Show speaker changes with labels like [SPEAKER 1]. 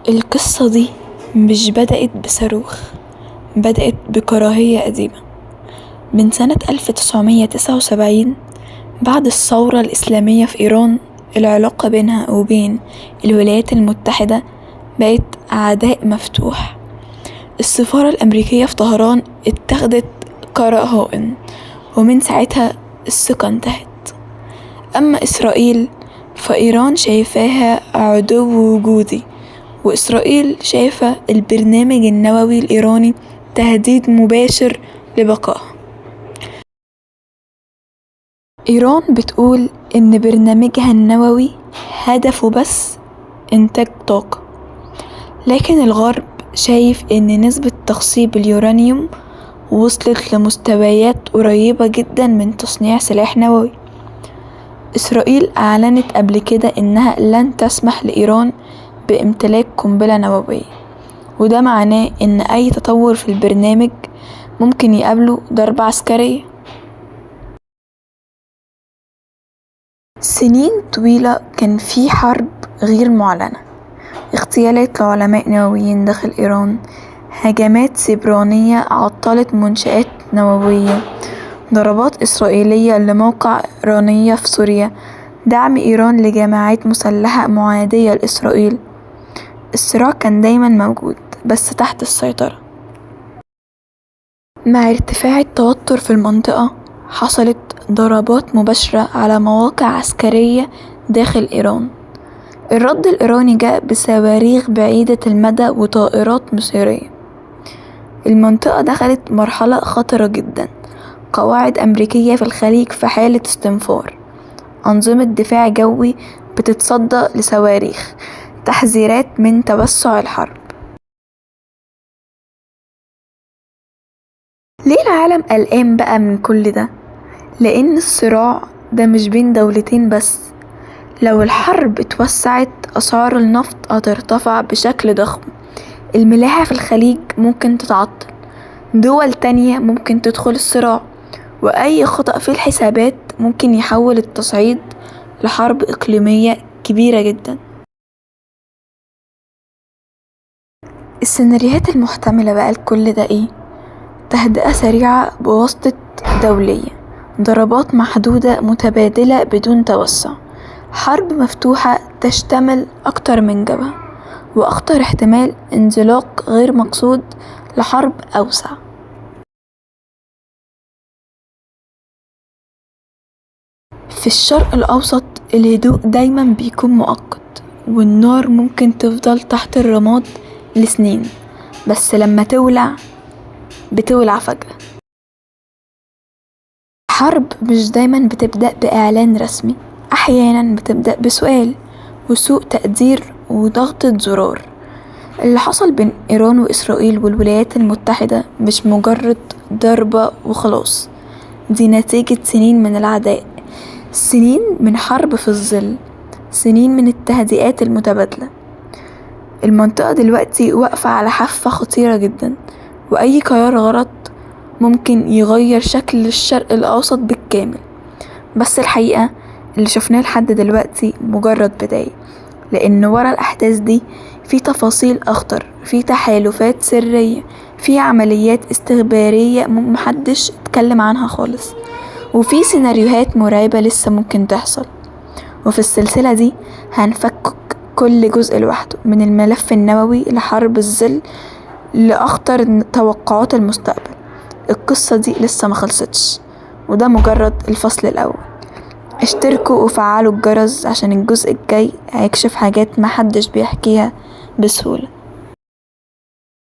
[SPEAKER 1] القصة دي مش بدأت بصاروخ، بدأت بكراهية قديمة. من سنة 1979 بعد الثورة الإسلامية في إيران، العلاقة بينها وبين الولايات المتحدة بقت عداء مفتوح. السفارة الأمريكية في طهران اتخذت كرهائن، ومن ساعتها الثقة انتهت. أما إسرائيل فإيران شايفاها عدو وجودي، وإسرائيل شايفة البرنامج النووي الإيراني تهديد مباشر لبقائها. إيران بتقول إن برنامجها النووي هدفه بس إنتاج طاقة، لكن الغرب شايف إن نسبة تخصيب اليورانيوم وصلت لمستويات قريبة جدا من تصنيع سلاح نووي. إسرائيل أعلنت قبل كده إنها لن تسمح لإيران بامتلاك قنبلة نووية، وده معناه إن أي تطور في البرنامج ممكن يقابله ضربة عسكرية. سنين طويلة كان في حرب غير معلنة، اغتيالات لعلماء نوويين داخل إيران، هجمات سيبرانية عطلت منشآت نووية، ضربات إسرائيلية لموقع إيرانية في سوريا، دعم إيران لجماعات مسلحة معادية لإسرائيل. الصراع كان دايما موجود بس تحت السيطرة. مع ارتفاع التوتر في المنطقة حصلت ضربات مباشرة على مواقع عسكرية داخل إيران. الرد الإيراني جاء بصواريخ بعيدة المدى وطائرات مسيرية. المنطقة دخلت مرحلة خطرة جدا، قواعد أمريكية في الخليج في حالة استنفار، أنظمة دفاع جوي بتتصدى لصواريخ، تحذيرات من توسع الحرب. ليه العالم قلقان بقى من كل ده؟ لأن الصراع ده مش بين دولتين بس، لو الحرب اتوسعت أسعار النفط هترتفع بشكل ضخم، الملاحة في الخليج ممكن تتعطل، دول تانية ممكن تدخل الصراع، وأي خطأ في الحسابات ممكن يحول التصعيد لحرب إقليمية كبيرة جدا. السيناريوهات المحتملة بقى لكل ده ايه؟ تهدئة سريعة بواسطة دولية، ضربات محدودة متبادلة بدون توسع، حرب مفتوحة تشتمل أكتر من جبهة، وأخطر احتمال انزلاق غير مقصود لحرب أوسع. في الشرق الأوسط الهدوء دايما بيكون مؤقت، والنار ممكن تفضل تحت الرماد لسنين، بس لما تولع بتولع فجأة. الحرب مش دايما بتبدأ بإعلان رسمي، أحيانا بتبدأ بسؤال وسوء تقدير وضغطة زرار. اللي حصل بين إيران وإسرائيل والولايات المتحدة مش مجرد ضربة وخلاص، دي نتيجة سنين من العداء، سنين من حرب في الظل، سنين من التهدئات المتبادلة. المنطقة دلوقتي واقفة على حافة خطيرة جدا، وأي قرار غلط ممكن يغير شكل الشرق الأوسط بالكامل. بس الحقيقة اللي شفناه لحد دلوقتي مجرد بداية، لأن ورا الأحداث دي في تفاصيل أخطر، في تحالفات سرية، في عمليات استخبارية محدش اتكلم عنها خالص، وفي سيناريوهات مرعبة لسه ممكن تحصل. وفي السلسلة دي هنفكك كل جزء لوحده، من الملف النووي لحرب الظل لأخطر توقعات المستقبل. القصة دي لسه ما خلصتش، وده مجرد الفصل الأول. اشتركوا وفعلوا الجرس عشان الجزء الجاي هيكشف حاجات محدش بيحكيها بسهولة.